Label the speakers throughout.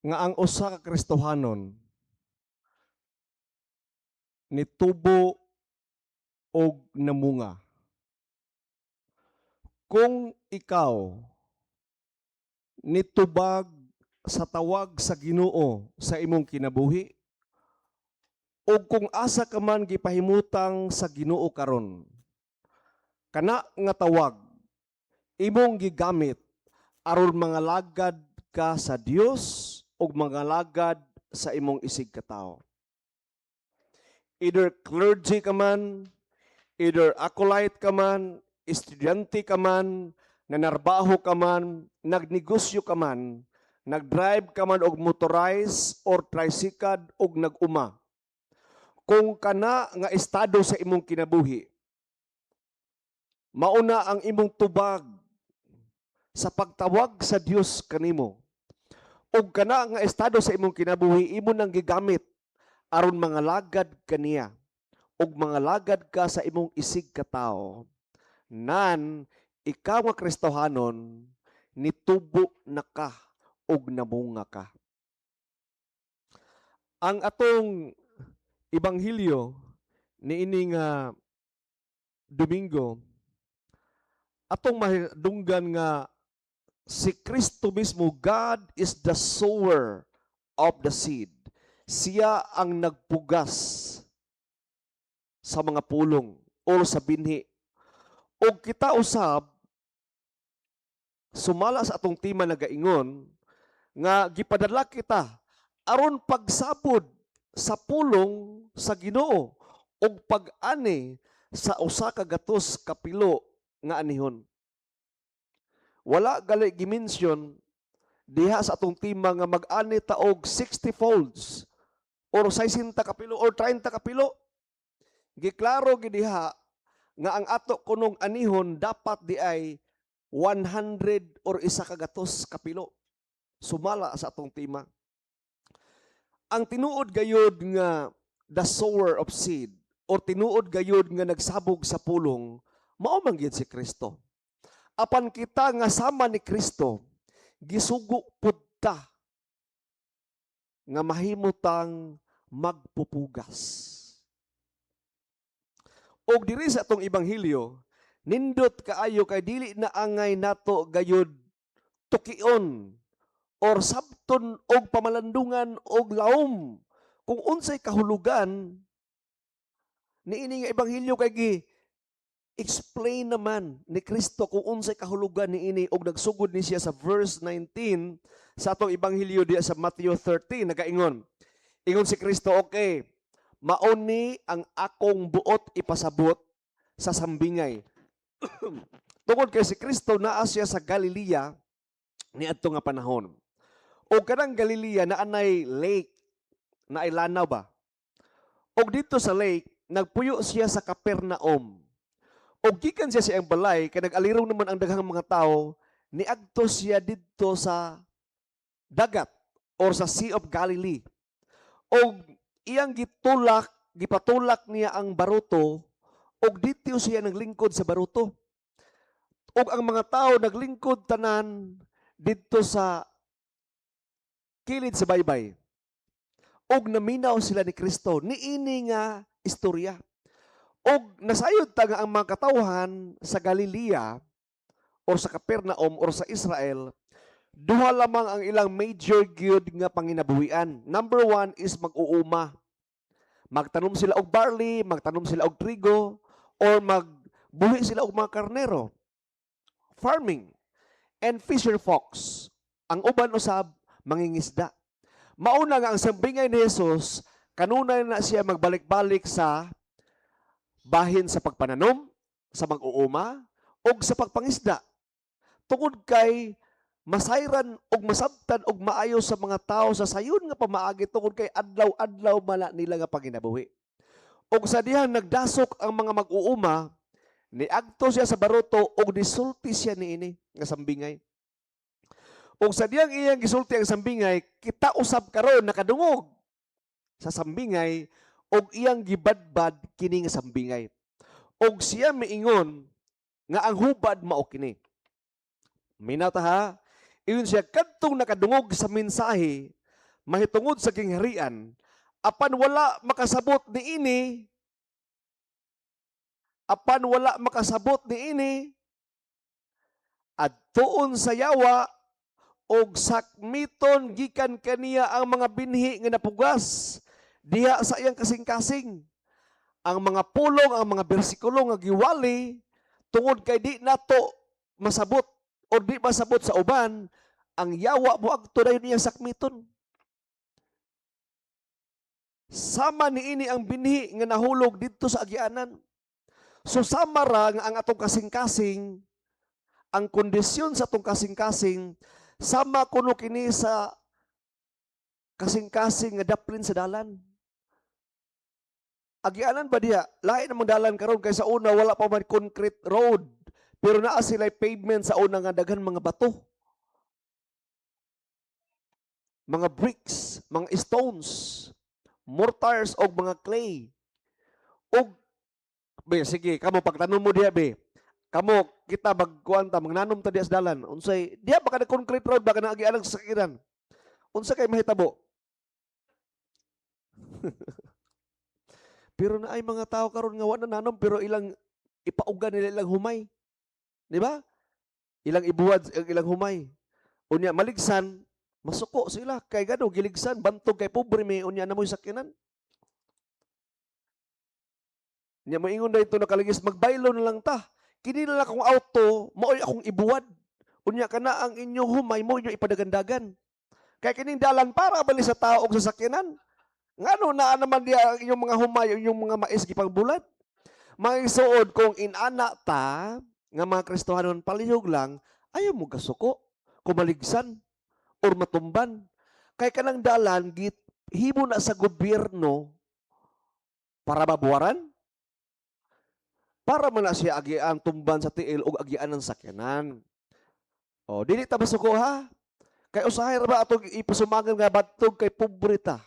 Speaker 1: Nga ang usa ka Kristohanon nitubo og namunga. Kung ikaw nitubag sa tawag sa Ginoo sa imong kinabuhi ug kung asa ka man gipahimutang sa Ginoo karon, kana nga tawag imong gigamit aron mangalagad ka sa Dios ug mangalagad sa imong isig katawo. Either clergy ka man, either acolyte ka man, estudyante ka man, nanarbaho ka man, nagnegosyo ka man, nagdrive ka man og motorized or tricycle og nag-uma. Kung kana nga estado sa imong kinabuhi, mauna ang imong tubag sa pagtawag sa Dios kanimo. Ug kana nga estado sa imong kinabuhi, imo nang gigamit aron mangalagad kaniya ug mangalagad ka sa imong isig katawo, nan ikaw nga Kristohanon nitubo na ka ug namunga ka. Ang atong ebanghelyo niini nga Domingo, atong mahidunggan nga si Kristo mismo, God is the sower of the seed. Siya ang nagpugas sa mga pulong o sa binhi. Og kita usab, sumala sa atong tema, nagaingon nga gipadala kita aron pagsabod sa pulong sa Ginoo ug pag-ani sa 100 kapilo nga anihon. Wala gali gi-mention diha sa atong tema nga mag-ani ta og 60 folds or 60 kapilo or 30 kapilo. Giklaro gid diha nga ang ato kunong anihon dapat di ay 100 or 100 kapilo, sumala sa atong tema. Ang tinuod gayud nga the sower of seed or tinuod gayud nga nagsabog sa pulong, mao man gyud si Kristo. Apan kita nga sama ni Kristo, gisugo pud ta nga mahimutang magpupugas. Og diri sa atong ebanghelyo, nindot kaayo kay dili na angay nato gayud tukion or sabton og pamalandungan og laom kung unsay kahulugan niini nga ebanghelyo, kay gi explain naman ni Kristo kung unsay kahulugan niini og nagsugod ni siya sa verse 19 sa atong ebanghelyo diya sa Matthew 13. Nagaingon, ingon si Kristo, "Okay, mao ni ang akong buot ipasabot sa sambingay." Tungod kay si Kristo naa siya sa Galilea niadto nga panahon. O kanang Galilea na anay lake, naay lanaw ba? Og dito sa lake, nagpuyo siya sa Capernaum. Og gikan siya sa iyang balay, kay nag-alirong naman ang daghang mga tao, niadto siya didto sa dagat or sa Sea of Galilee. Og iyang gitulak, gipatulak niya ang baruto, og dito siya naglingkod sa baruto. Og ang mga tao naglingkod tanan didto sa kilid sa baybay. Og naminaw sila ni Kristo niini nga istorya. Og nasayod ta nga ang mga katawhan sa Galilea or sa Capernaum or sa Israel, duha lamang ang ilang major gyud nga panginabuhian. Number one is mag-uuma. Magtanom sila og barley, magtanom sila og trigo, or magbuhi sila og mga karnero. Farming. And fisher folks. Ang uban usab, mangingisda. Mauna nga ang sambingay ni Jesus, kanunay na siya magbalik-balik sa bahin sa pagpananom, sa mag-uuma, ug sa pagpangisda. Tungod kay masayran og masabtan og maayo sa mga tao sa sayon nga pamaagi, tungod kay adlaw-adlaw mala nila nga panginabuhi. Og sa dihang nagdasok ang mga mag-uuma, niadto siya sa baruto ug nisulti siya niini nga sambingay. Ug sa dihang iyang gisulti ang sambingay, kita usab karon nakadungog sa sambingay ug iyang gibadbad kini nga sambingay. Og siya miingon nga ang hubad mao kini. Minaw ta ha. Ingon siya, kadtong nakadungog sa mensahe. Mahitungod sa gingharian, apan wala makasabot niini, apan wala makasabot niini, adtuon sa yawa og sakmiton gikan kaniya ang mga binhi nga napugas diha sa iyang kasing-kasing. Ang mga pulong, ang mga bersikulo nga giwali tungod kay di nato masabot o di masabot sa uban, ang yawa moadto dayon iyang sakmiton. Sama niini ang binhi nga nahulog didto sa agianan. So sama ra nga ang atong kasing-kasing, ang kondisyon sa atong kasing-kasing, sama kuno kini sa kasing-kasing nga daplin sa dalan. Agianan ba diha? Lain namang dalan karon kaysa una, wala pa man concrete road. Pero naa sila pavement sa una nga daghan mga bato. Mga bricks, mga stones, mortars og mga clay. Og be, sige, kamo pagtanom mo diha, be. Kamo kita magkuan ta, magnanom ta diha sa dalan. Unsay diha ba kada concrete road ba kana agianan sa sakyanan? Unsa kay mahitabo? Pero naay mga tao karon nga wa na nanom pero ilang ipaugan nila ilang humay. Di ba? Ilang ibuwad ang ilang humay. Unya maligsan, masuko sila kay gano giligsan bantog kay pobre mi, unya na mo'y sakyanan. Nya moingon na ito nakaligis, magbaylo na lang ta. Kini na lang akong auto, maoy akong ibuwad. Unya kana ang inyong humay mo inyo ipadagandagan. Kay kining dalan para bali sa tao og sasakyanan. Ngano naa naman diya ang inyong mga humay, ang inyong mga mais gipangbulat? Mga igsuon, kung inana ta nga mga Kristohanon, palihog lang, ayaw mo gasuko, kumaligsan, or matumban. Kay kanang dalan, git, himo na sa gobyerno para mabuwaran. Para man na siya agian tumban sa tiil o agian ng sakyanan. O, dili ta masuko, ha? Kay usahay ra ba atong ipasumangan nga bantog kay pobre ta.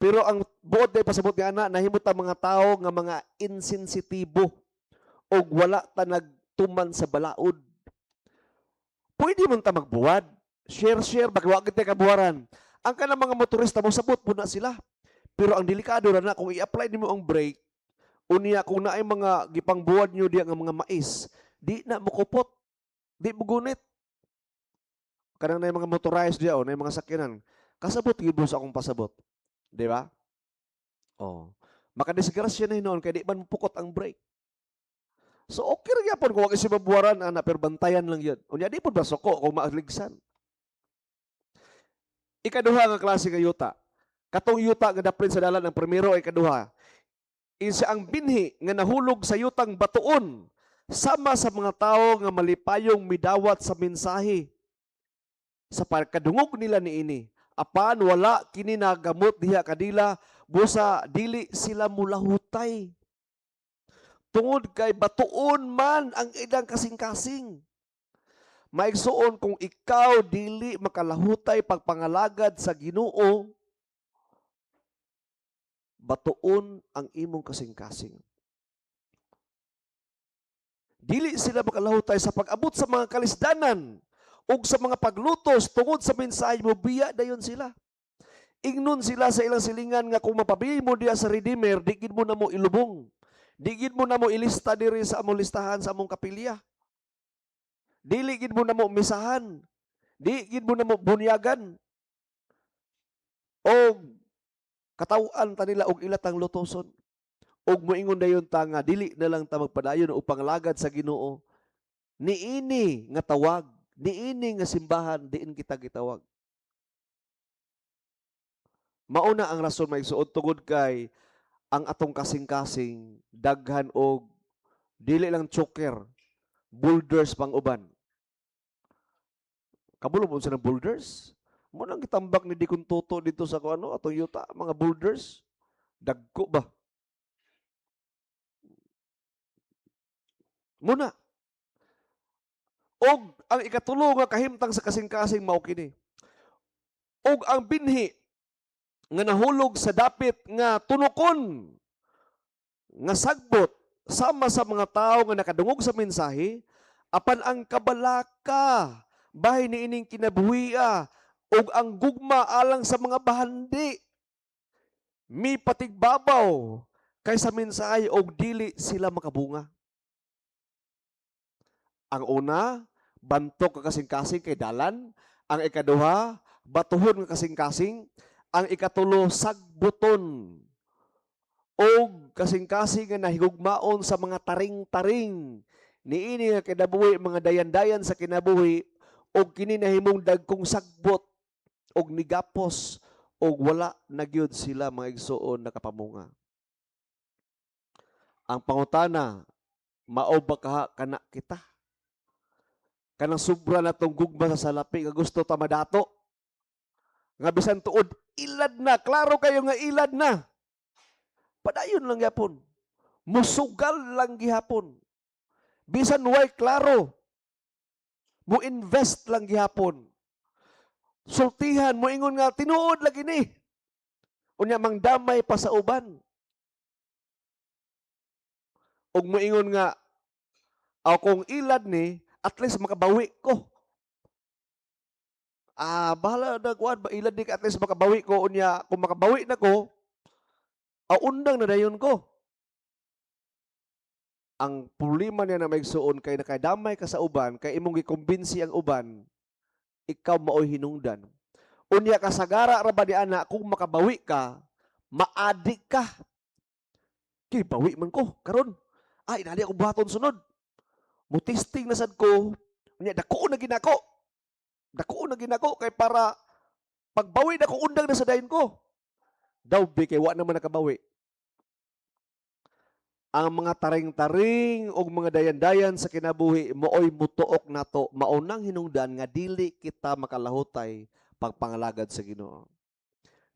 Speaker 1: Pero ang buot day pasabot nga ana, nahimo ta mga tao nga mga insensitibo og wala ta nagtuman sa balaod. Pwede man ta magbuwad. Share share baki wa gid kabuwaran. Ang kanang mga motorista, mo sabot po na sila. Pero ang delikado ra na kung i-apply nimo ang brake, unya kung naay mga gipangbuwad nyo diya nga mga mais, di na mokupot, di mo gunit. Kanang naay mga motorized diya o naay mga sakyanan. Kasabot gyud mo sa akong pasabot. Di ba? Oh. Makadisgrasya na hinuon kay di man mupukot ang brake. So okay ra gyapon kung wa kasi mabuwaran ana, pero bantayan lang yun. Unya di pud basuko kung maaligsan. Ikaduha nga klase nga yuta. Katong yuta nga daplin sa dalan ang primero ay ikaduha. Isa ang binhi nga nahulog sa yutang batuon sama sa mga tao nga malipayong midawat sa mensahe sa pagkadungog nila niini. Apan wala kini nagamot diha kadila busa dili sila mulahutay. Tungod kay batuon man ang ilang kasing-kasing. Maigsuon, kung ikaw dili makalahutay pagpangalagad sa Ginoo, batuon ang imong kasing-kasing. Dili sila makalahutay sa pag-abot sa mga kalisdanan ug sa mga paglutos tungod sa mensahe mo, biya dayon sila. Ingnon sila sa ilang silingan nga kung mapabili mo diya sa Redeemer, di gid mo na mo ilubong. Di gid mo na mo ilista diri sa among listahan sa among kapilya. Dili gid mo na mo misahan. Di gid mo na mo bunyagan. Og kataw-an ta nila og ilatang lutoson. Og moingon dayon ta nga dili na lang ta magpadayon og panglagad sa Ginoo. Niini nga tawag, niini nga simbahan diin kita gitawag. Mauna ang rason, maigsuon, tungod kay ang atong kasing-kasing daghan og dili lang choker, boulders pang uban. Kabalo mo sa ng boulders? Mo nang gitambak ni Dikon Toto dito sa kuano atong yuta, mga boulders. Dagko ba? Muna. Og ang ikatulo nga kahimtang sa kasing-kasing mao kini. Og ang binhi nga nahulog sa dapit nga tunokon nga sagbot sama sa mga tao nga nakadungog sa mensahe, apan ang kabalaka bahin niining kinabuhia Ug ang gugma alang sa mga bahandi mipatigbabaw kaysa mensahe og dili sila makabunga. Ang una, bantok nga kasing-kasing kay dalan. Ang ikaduha, batuhon nga kasing-kasing. Ang ikatulo, sagbuton og kasing-kasing nga nahigugmaon sa mga taring-taring niini nga kinabuhi, mga dayan-dayan sa kinabuhi, og kini nahimong dagkong sagbot og nigapos og wala na gyud sila, mga igsuon, nakapamunga. Ang pangutana, mao ba kaha kana kita? Kanang sobra na tong gugma sa salapi nga gusto ta madato. Nga bisan tuod ilad na, klaro kayo nga ilad na. Padayon lang gyapon. Musugal lang gihapon. Bisan way klaro, mo invest lang gihapon. Sultihan, mo ingon nga tinuod lagi ni. Unya mangdamay pa sa uban. Ug moingon nga akong ilad ni, at least makabawi ko. Ah, bahala na kuan ba, ilad ni, at least makabawi ko. Unya kung makabawi na ko, undang na dayon ko. Ang problema niya na maigsuon kay nakadamay ka sa uban kay imong gikumbinsi ang uban, ikaw maoy hinungdan. Unya kasagara ra ba ni ana, kung makabawi ka, maadik ka. Kay bawi man ko karon. Ay, inali ako buhaton sunod. Mo testing na sad ko. Unya dako na ginako. Dako na ginako kay para pagbawi na ko, undang na sa dayon ko. Daw bi kay wa naman nakabawi. Ang mga taring-taring o mga dayan-dayan sa kinabuhi mooy mutuok nato, maunang hinungdan nga dili kita makalahutay pagpangalagad sa Ginoo.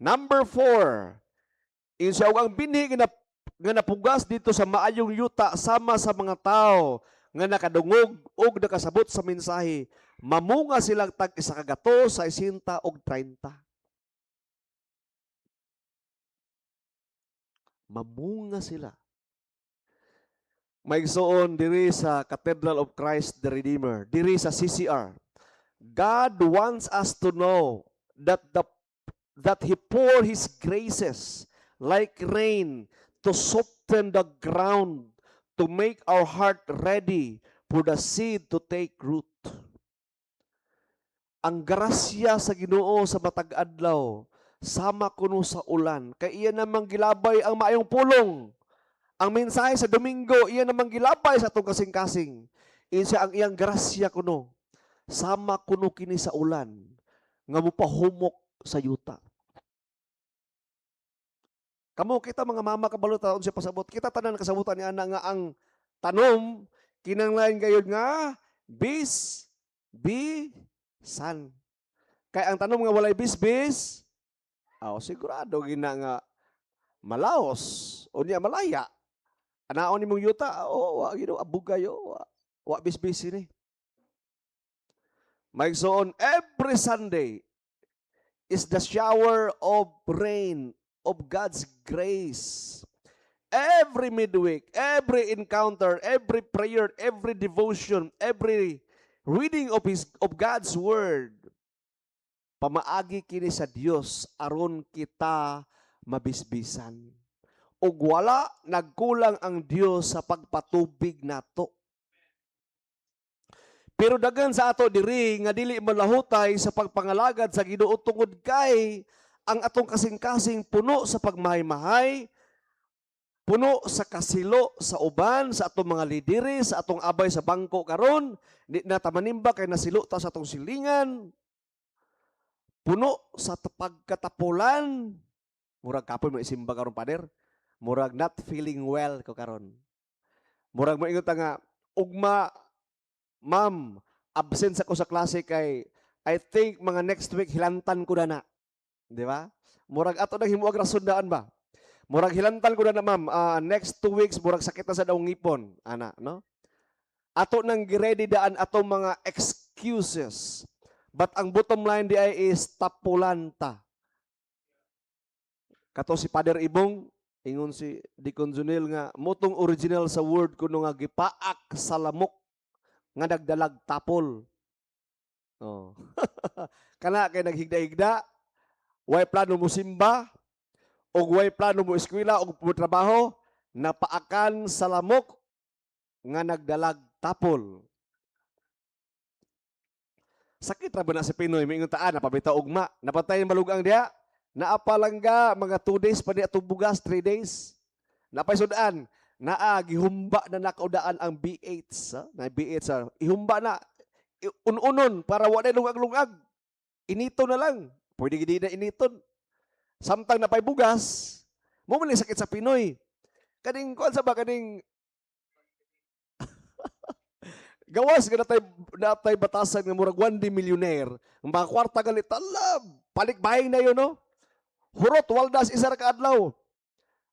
Speaker 1: Number 4, insa og ang binhi nga napugas dito sa maayong yuta sama sa mga tao nga nakadungog og nakasabot sa mensahe, mamunga silang tag isa ka gato, 60 og 30. Mamunga sila. Maigsoon, diri sa Cathedral of Christ the Redeemer, diri sa CCR, God wants us to know that He pour His graces like rain to soften the ground, to make our heart ready for the seed to take root. Ang grasya sa Ginoo sa matag adlaw sama kuno sa ulan kay iya namang gilabay ang maayong pulong. Ang mensahe sa Domingo, iya namang gilabay sa atong kasing-kasing. Insa ang iyang grasya kuno, sama kuno kini sa ulan nga mopahumok sa yuta. Kamo kita mga mama, kabalo ta unsa pasabot. Kita tanan kasabutan ni ana nga ang tanom kinahanglan gayud nga bis bi san. Kay ang tanom nga walay bis-bis, aw sigurado gina nga malaos unya malaya. Anaon nimong yuta, oh, wa gino abugay, oh, wa bis-bis ini. Maigsoon, every Sunday is the shower of rain of God's grace. Every midweek, every encounter, every prayer, every devotion, every reading of God's word, pamaagi kini sa Dios aron kita mabisbisan. Ug wala nagkulang ang Dios sa pagpatubig nato. Pero daghan sa ato diri nga dili malahutay sa pagpangalagad sa Ginoo tungod kay ang atong kasing-kasing puno sa pagmahay-mahay, puno sa kasilo sa uban, sa atong mga lidere, sa atong abay sa bangko karon, di na ta manimba kay nasilo ta sa atong silingan, puno sa pagkatapulan. Murag kapoy mo isimba karon, pader. Murag not feeling well ko karon. Murag mo ingon ta nga, "Ugma, ma'am, absent ako sa klase kay I think mga next week hilantan ko na na." Di ba? Murag ato nang himuag rason daan ba? Murag hilantan ko na na, ma'am. Ah, next 2 weeks murag sakit na sa daw ngipon. Ana, no? Ato nang giready daan atong mga excuses. But ang bottom line di ay is tapulan ta. Kato si Father Ibong, ingon si Deacon Junel nga motong original sa word kuno nga gipaak sa lamok nga nagdalag tapol. Oh. Kana kay naghigda-higda, way plano mo simba, og way plano mo eskwela og mo trabaho, napaakan sa lamok nga nagdalag tapol. Sakit ra ba na sa Pinoy, may ingon taan, napabitaw ugma, napatay malugang diha, naa pa langga mga 2 days pa diha itong bugas, 3 days. Napay sudan, naa gihumba na nakaudaan ang B8, ha? Na B8 sa ihumba na un-unon para wa na lungag-lungag. Inito na lang. Pwede gid na initon. Samtang napay bugas, mo man ni sakit sa Pinoy. Kaning kuan sa ba kaning gawas nga natay batasan nga murag one day millionaire. Ang mga kwarta galit talab, panic buying na yun, no? Hurot waldas isa ra ka adlaw.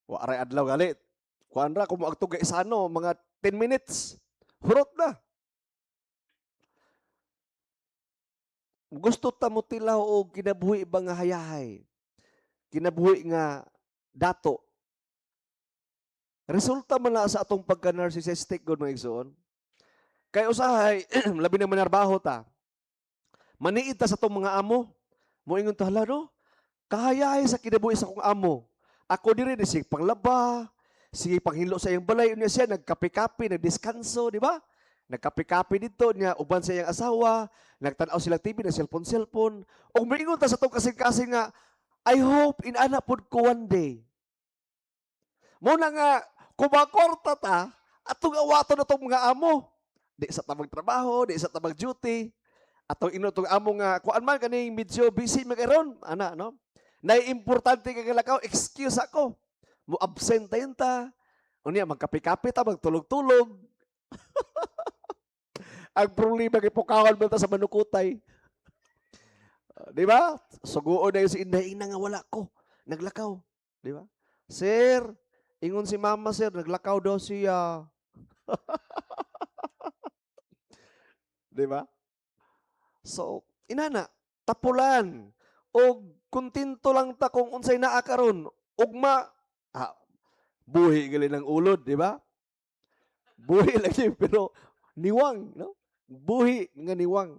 Speaker 1: Wa aray adlaw galit. Kuan ra kung moadto Gaisano mga 10 minutes. Hurot na. Gusto ta mo tilaw og kinabuhi ba nga hayahay? Kinabuhi nga dato. Resulta man na sa atong pagka-narcissistic gud, mga igsoon. Kay usahay, labi na manarbaho ta. Maniid ta sa atong mga amo. Moingon ta, "Hala no, kahayahay sa kinabuhi sa akong amo. Ako diri ni sige panglaba, sige panghilo sa iyang balay, unya siya nagkape-kape, nagdeskanso, di ba? Nagkape-kape dito niya uban sa iyang asawa, nagtan-aw sila TV, na cellphone-cellphone." Ug moingon ta sa atong kasing-kasing nga, "I hope inana pud ko one day." Mo na nga kumakorta ta, atong awaton atong mga amo. Di sa ta magtrabaho, di sa ta mag-duty. Atong ino tong amo nga kuan man kaning medyo busy man karon, ana no. Nay importante kay kalakaw, excuse ako. Mo absent tayon ta. Unya magkape-kape ta, magtulog-tulog. Ang problema kay pukawon man ta sa manukutay. Di ba? Suguon na yun si Inday, ina nga wala ko. Naglakaw. Di ba? "Sir, ingon si mama, sir, naglakaw daw siya." Di ba? So, inana, tapulan. Og kontento lang ta kung unsay naa karon. Ugma, buhi gali ng ulod, di ba? Buhi lagi pero niwang, no? Buhi nga niwang.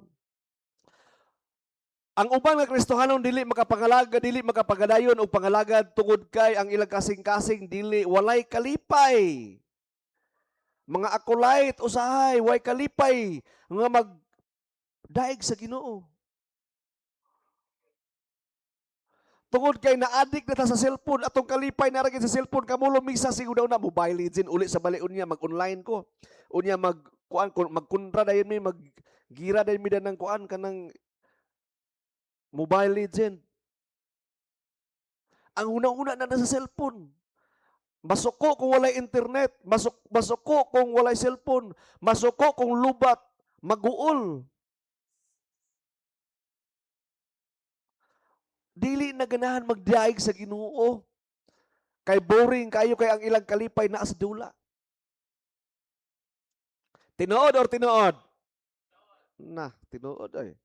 Speaker 1: Ang uban nga Kristohanon dili makapangalaga, dili makapagadayon og pangalagad tungod kay ang ilang kasing-kasing dili walay kalipay. Mga acolyte usahay way kalipay nga mag daig sa Ginoo. Tungod kay na-addict na ta sa cellphone, atong kalipay na ra sa cellphone, kamulo misa siguro na Mobile Legend uli sa bali, unya mag-online ko. Unya mag kuan magkontra dayon mi, mag gira dayon mi ng kuan kanang Mobile Legend. Ang una-una na nasa cellphone. Masuko kung walay internet, masuko kung walay cellphone, masuko kung lubat, maguol. Dili na ganahan magdaig sa Ginoo. Kay boring kayo kay ang ilang kalipay naa sa dula. Tinuod or tinuod? Na, tinuod ay.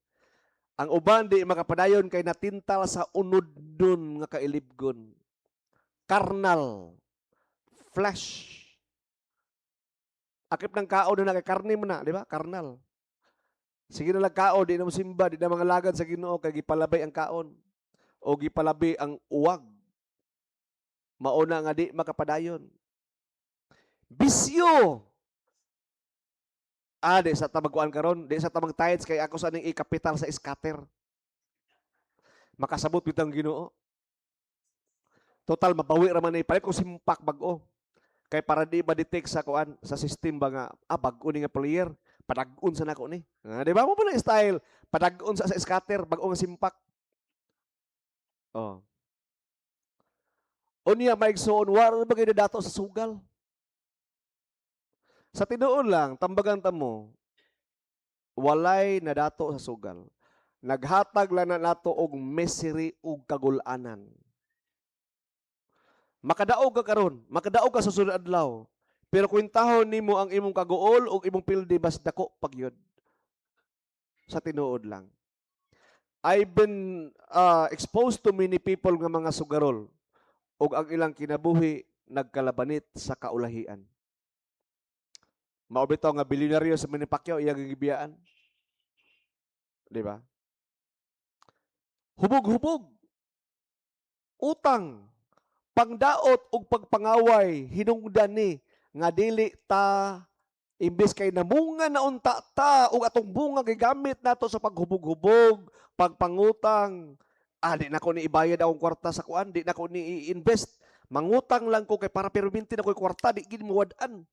Speaker 1: Ang uban di makapadayon kay natintal sa unod-nun nga kailibgon. Carnal. Flesh. Akip ng kaon na kay karne mo na, di ba? Carnal. Sige na lang kaon, di na mo simba, di na mga lagad sa Ginoo kay gipalabay ang kaon o gipalabi ang uwag. Mauna nga di makapadayon. Bisyo. Ah, di sa tamag kuan karon, di sa tamag tithes kay ako sa ning ikapital sa scatter. Makasabot bitang Ginoo. Total mabawi ra man ni palit ko simpak bag-o. Kay para di ma-detect sa kuan sa system ba nga bag-o ni nga player, padag-on sa nako ni. Ah, di ba mo pa na style? Padag-on sa scatter, bag-o nga simpak. Oh. Unya maigsoon, wala ba kayo dato sa sugal? Sa tinuod lang, tambagan ta mo, walay nadato sa sugal. Naghatag lang na nato og misery ug kagulanan. Makadaog ka karon, makadaog ka sa sunod adlaw. Pero kwentahon nimo ang imong kaguol ug imong pildi mas dako pagyud. Sa tinuod lang. I've been exposed to many people nga mga sugarol ug ang ilang kinabuhi nagkalabanit sa kaulahian. Mao bitaw nga bilyonaryo sa Manny Pacquiao iyang gibiyaan. Di ba? Hubog-hubog. Utang. Pangdaot ug pagpangaway, hinungdan ni nga dili ta, imbes kay namunga na unta ta ug atong bunga gigamit nato sa paghubog-hubog, pagpangutang. Ah, di na ko ni ibayad akong kwarta sa kuan, di na ko ni i-invest. Mangutang lang ko kay para perminti na ko'y kwarta, di gid muwad-an.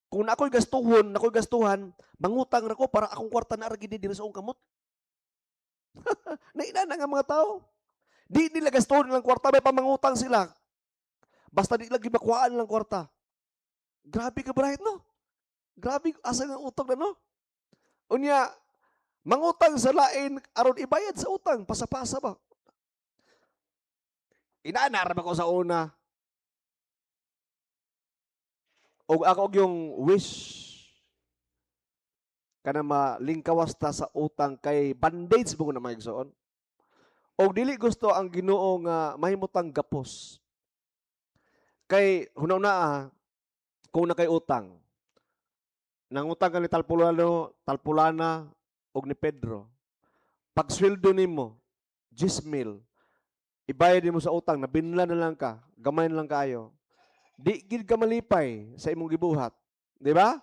Speaker 1: Kung na ako'y gastuhon, na ako'y gastuhan, mangutang ra ko para akong kwarta na ra gid diri sa akong kamot. Naina na nga mga tao. Di nila gastuhon lang kwarta, may pamangutang sila. Basta di lang gibakwaan lang kwarta. Grabe ka bright, no? Grabe, asa nga utok na, no? Unya, mangutang sa lain, aron ibayad sa utang, pasa-pasa ba? Inaana ra ba ko sa una? Og ako og yung wish kana malingkawas ta sa utang kay bandage mo na, mga igsoon. Og dili gusto ang Ginoo nga mahimutang gapos. Kay hunaw na kung na kay utang. Nangutang ka ni Talpulano, Talpulana og ni Pedro. Pag sweldo nimo 10 mil, ibayad nimo sa utang, nabinla na lang ka, gamay na lang kaayo. Di gid ka malipay sa imong gibuhat. Di ba?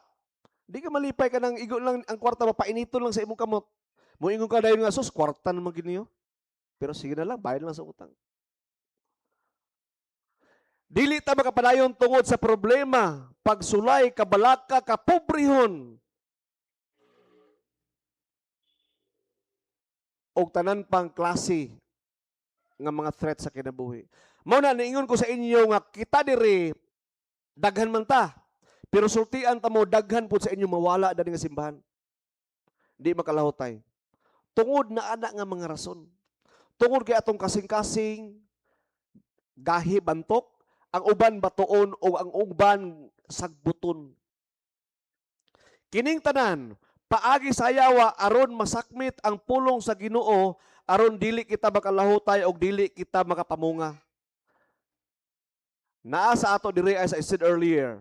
Speaker 1: Di ka malipay ka nang igo lang ang kwarta, mapainiton lang sa imong kamot. Moingon ka dayon nga, "Sus, kwarta naman gid niyo." Pero sige na lang, bayad lang sa utang. Dili ta makapadayon tungod sa problema, pagsulay, kabalaka, kapobrehon, og tanan pang klase nga mga threat sa kinabuhi. Mao na niingon ko sa inyo nga kita diri daghan man ta. Pero sultian ta mo, daghan pud sa inyo mawala dani nga simbahan. Di makalahutay. Tungod na ana nga mga rason. Tungod kay atong kasing-kasing gahi bantok, ang uban batuon o ang uban sagbuton. Kining tanan paagi sa yawa aron masakmit ang pulong sa Ginoo, aron dili kita makalahutay og dili kita makapamunga. Naa sa ato diri, as I said earlier,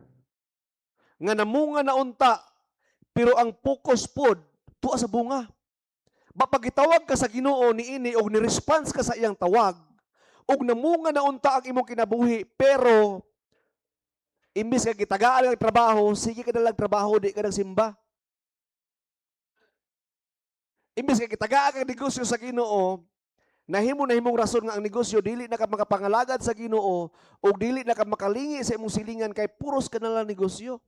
Speaker 1: nga namunga na unta, pero ang focus pod tuwa sa bunga. Ba pag gitawag ka sa Ginoo niini og ni-response ka sa iyang tawag og namunga na unta ang imong kinabuhi, pero imbis ka gitagaan ang trabaho, sige ka na lang trabaho, di ka nang simba. Imbis ka gitagaan ang negosyo sa Ginoo, nahimo na himong rason nga ang negosyo dili na ka makapangalagad sa Ginoo ug dili na ka makalingi sa imong silingan kay puros ka na lang negosyo.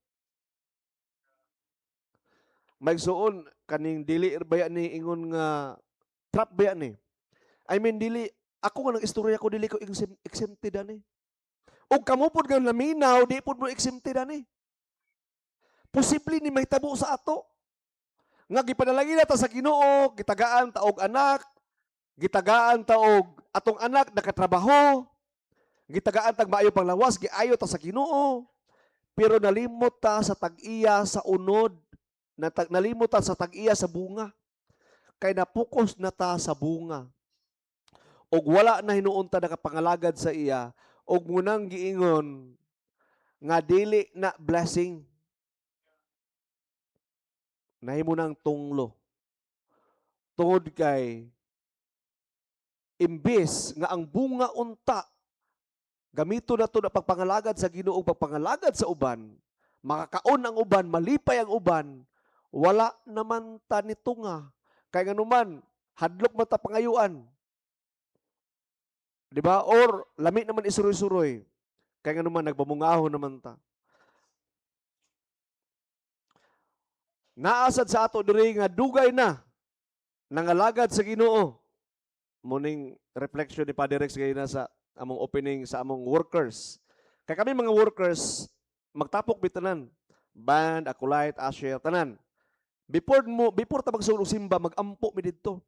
Speaker 1: Maigsuon, kaning dili baya ni ingon nga trap baya ni. I mean, dili ako nga nang istorya ko, dili ko exempted ani. Ug kamo pod nga naminaw, di pod mo exempted ani. Posible ni mahitabo sa ato nga gipanalangin ta sa Ginoo, gitagaan ta og anak, gitagaan ta og atong anak nakatrabaho, gitagaan tag maayo panglawas, giayo ta sa Ginoo, pero nalimot ta sa tag-iya sa unod, nalimot ta sa tag-iya sa bunga. Kay napukos na ta sa bunga. Og wala na hinuon ta nakapangalagad sa iya, og munang giingon nga dili na blessing. Nahimo nang tunglo. Tungod kay imbes nga ang bunga unta gamito na to na pagpangalagad sa Ginoo, pagpangalagad sa uban, makakaon ang uban, malipay ang uban, wala naman ta nito nga. Kay nganuman, hadlok man ta pangayuan. Di ba? Or lami naman isuroy-suroy. Kay nganuman, nagpamungahon naman ta. Naasad sa ato diri nga dugay na nangalagad sa Ginoo. Morning reflection ni Padre Rex ngayon sa among opening sa among workers. Kay kami mga workers, magtapok bitanan. Band, acolyte, usher, tanan. Before ta magsulog simba, magampo mi didto.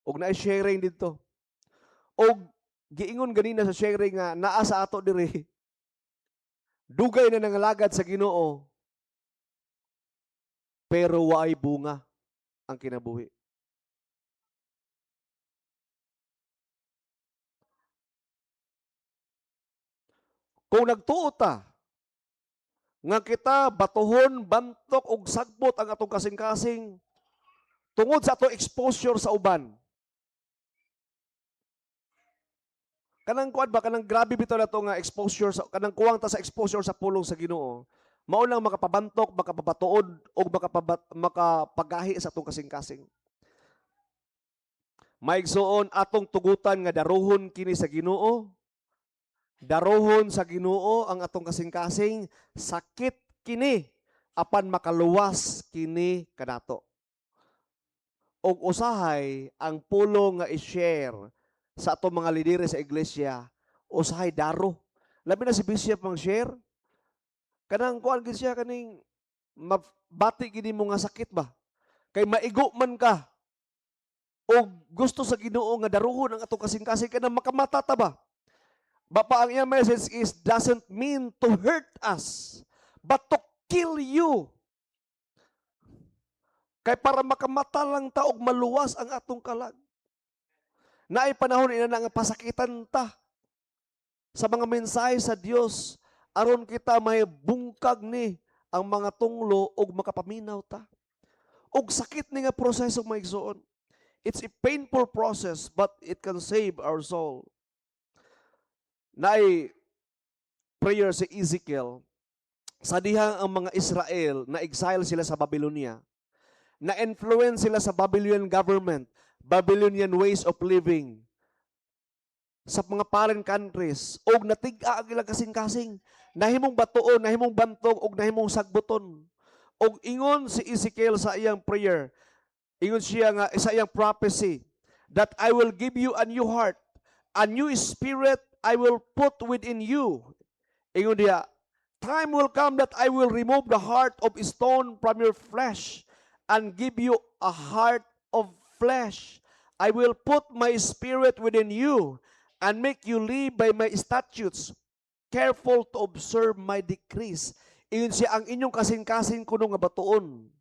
Speaker 1: Og naay sharing didto. Og giingon ganina sa sharing nga naa sa ato diri dugay na nangalagad sa Ginoo, pero waay bunga ang kinabuhi. Kung nagtuo ta nga kita batuhon, bantok og sagbot ang atong kasing-kasing, Tungod sa ato exposure sa uban. Kanang kuan ba, kanang grabe bitaw na to nga exposure sa kanang kuwang ta sa exposure sa pulong sa Ginoo. Mao lang makapabantok, makapabatuod og makapagahi sa atong kasing-kasing. Maigsoon, atong tugutan nga daruhon kini sa Ginoo. Daruhon sa Ginoo ang atong kasing-kasing, sakit kini apan makaluwas kini kanato. Og usahay ang pulong nga i-share sa atong mga lidere sa iglesia, usahay daro. Labi na si bishop mang share. Kanang kuan gid siya, kaning mabati gid mo nga sakit ba? Kay maigo man ka. Og gusto sa Ginoo nga daruhon ang atong kasing-kasing kanang makamata ta ba? Bapa, ang iyang message is doesn't mean to hurt us, but to kill you. Kay para makamata lang ta og maluwas ang atong kalag. Naay panahon ina nga pasakitan ta sa mga mensahe sa Dios aron kita may bungkag ni ang mga tunglo og makapaminaw ta. Og sakit ni nga proseso, mga igsoon. It's a painful process, but it can save our soul. Naay prayer si Ezekiel sa dihang ang mga Israel na exile sila sa Babylonia. Na-influence sila sa Babylonian government, Babylonian ways of living sa mga foreign countries og natig-a ang ilang kasing-kasing, nahimong batuon, nahimong bantog og nahimong sagbuton. Og ingon si Ezekiel sa iyang prayer, ingon siya nga sa iyang prophecy that "I will give you a new heart, a new spirit I will put within you." Ingon diya, "Time will come that I will remove the heart of stone from your flesh and give you a heart of flesh. I will put my spirit within you and make you live by my statutes, careful to observe my decrees." Ingon siya, ang inyong kasing-kasing kuno nga batuon.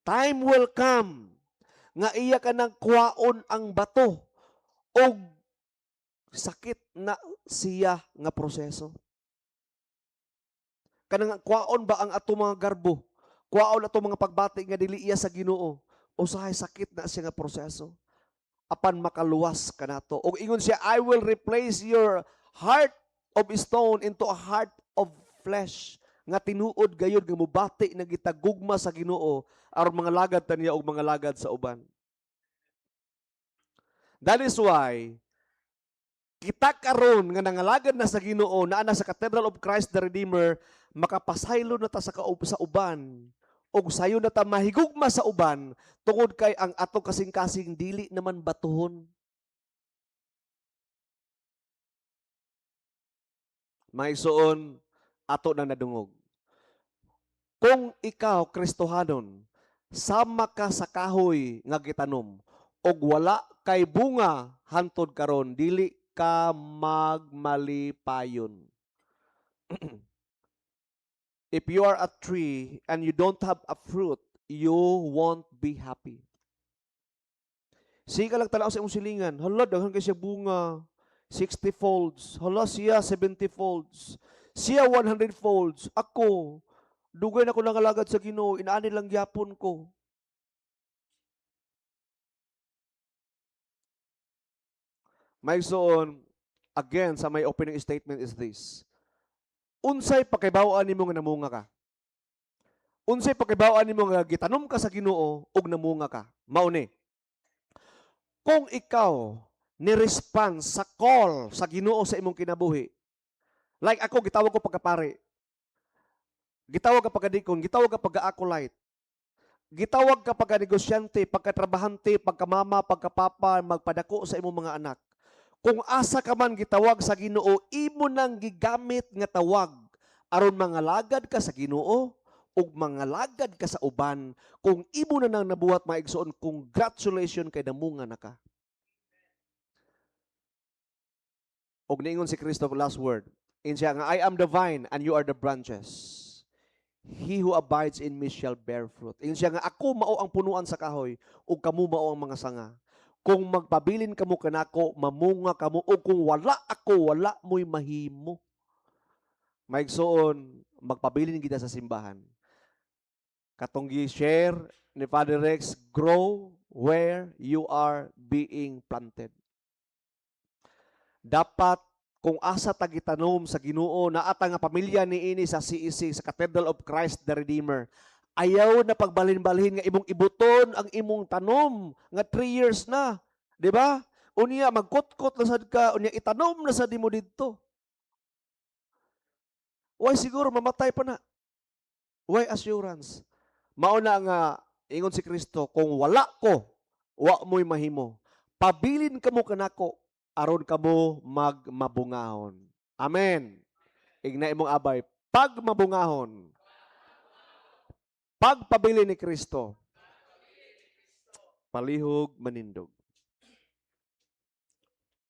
Speaker 1: Time will come nga iya ka nang kuwaon ang bato og sakit na siya nga proseso. Kanang kuwaon ba ang ato mga garbo? Kuwaon ato mga pagbati nga dili iya sa Ginoo. Usahay sakit na siya nga proseso. Apan makaluwas kanato. Og ingon siya, "I will replace your heart of stone into a heart of flesh." Nga tinuod gayud nga mubati na gitagugma sa Ginoo aron mga lagad ta niya og mga lagad sa uban. That is why kita karon nga nangalagad na sa Ginoo, naa na sa Cathedral of Christ the Redeemer, makapasaylo na ta sa uban ug sayo na ta mahigugma sa uban tungod kay ang atong kasing-kasing dili naman batuhon. Maigsoon, ato nang nadungog. Kung ikaw Kristohanon, sama ka sa kahoy nga gitanom ug wala kay bunga hantod karon, dili ka magmalipayon. If you are a tree and you don't have a fruit, you won't be happy. Sige ka lang tanaw sa imong silingan. Hala, daghan kay siya bunga. 60 folds. Hala, siya 70 folds. Siya 100 folds. Ako, dugay na ko nangalagad sa Ginoo, inaani lang gyapon ko. Maigsoon, again, sa my opening statement is this. Unsay pakibaw-an nimo nga namunga ka? Unsay pakibaw-an nimo nga gitanom ka sa Ginoo ug namunga ka? Mao ni. Kung ikaw ni response sa call sa Ginoo sa imong kinabuhi. Like ako, gitawag ko pagkapari. Gitawag ka pagkadikon, gitawag ka pagka-acolyte. Gitawag ka pagka-negosyante, pagka-trabahante, pagka-mama, pagka-papa, magpadako sa imong mga anak. Kung asa ka man gitawag sa Ginoo, imo nang gigamit nga tawag aron mangalagad ka sa Ginoo ug mangalagad ka sa uban. Kung imo na nang nabuhat, maigsoon, congratulations kay namunga na ka. Og niingon si Kristo, last word. Ingon siya nga, "I am the vine and you are the branches. He who abides in me shall bear fruit." Ingon siya nga ako mao ang punuan sa kahoy ug kamo mao ang mga sanga. Kung magpabilin kamo kanako, mamunga kamo, o kung wala ako, wala mo'y mahimo. Maigsoon, magpabilin kita sa simbahan. Katong gi-share ni Father Rex, grow where you are being planted. Dapat kung asa ta gitanom sa Ginoo, naa ta nga pamilya niini sa CEC, sa Cathedral of Christ the Redeemer. Ayaw na pagbalhin-balhin nga imong ibuton ang imong tanom nga 3 years na, di ba? Unya magkutkot na sad ka, unya itanom na sad nimo didto. Why siguro mamatay pa na? Why assurance? Mao na nga ingon si Kristo, "Kung wala ko, wa mo'y mahimo." Pabilin kamo kanako aron kamo magmabungahon. Amen. Ingna imong abay, pagmabungahon. Pagpabilin ni Kristo. Palihog manindog.